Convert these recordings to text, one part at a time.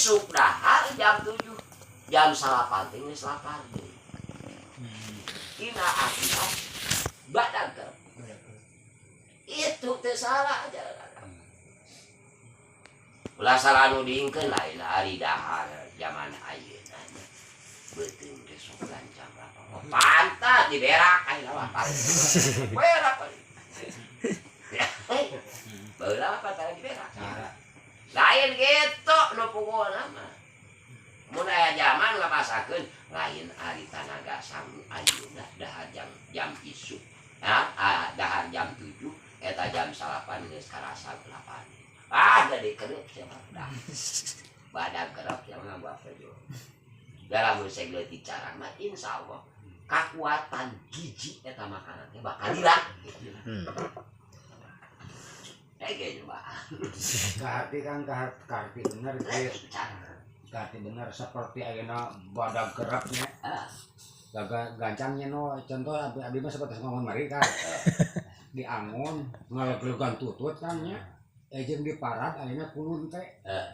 Isuk dahar jam 7, jam 9 teh geus lapar deui. Tina akibat badag kerep. Itu teh salah ajaran agama. Ulah salah nu diingkeun, lain ari dahar zaman ayeuna nya. Beuteung teh sok gancang lapar. Oh, pantas diberak ayeuna mah. Berak. Ya, baheula mah pantas diberak. Lain gitu nu pukulna mah. Mun aya zaman ngabasakeun lain ari tanaga sangu ayeuna dahar jam jam isuk. Ya, ah, dahar jam 7 eta jam 9 geus karasa 8. Ah, jadi kerep sia mah dah. Badag kerep sia mah nganggo apa. Dalam mun leutik carang mah insyaallah kakuatan gizi eta makanan teh bakal hilang. Eh, ge nyoba. Kaharti kan, kaharti bener kieu. Leutik carang. Kaharti bener seperti ayeuna badag kerepnya. Ah. Gaga gancangnya no contoh abi, abi mah seperti ngomong mari kan. Diangon ngaleglegan tutut kan nya. Eh, jeung diparad ayeuna kulun teh. Eh.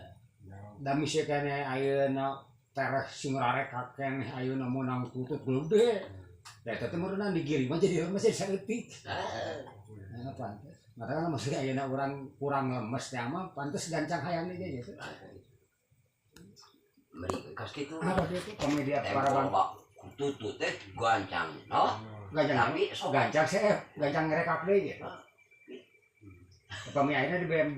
Da misalkan ayeuna tereh sing rarek keneh ayeuna meunang tutut gede. Da eta teh meureunna digiring mah jadi lemes, jadi saeutik. Ah. Nah, pantes. Maka kan maksudnya ayeuna urang kurang lemes teh mah pantes gancang hayang ge gitu. Meri kos kitu. Apa gitu komedia para Tempo bang bak tutut teh gancang no. Gancang. Tapi sok gancang sih, gancang ngerekap deui gitu. Upami ayeuna di BMB.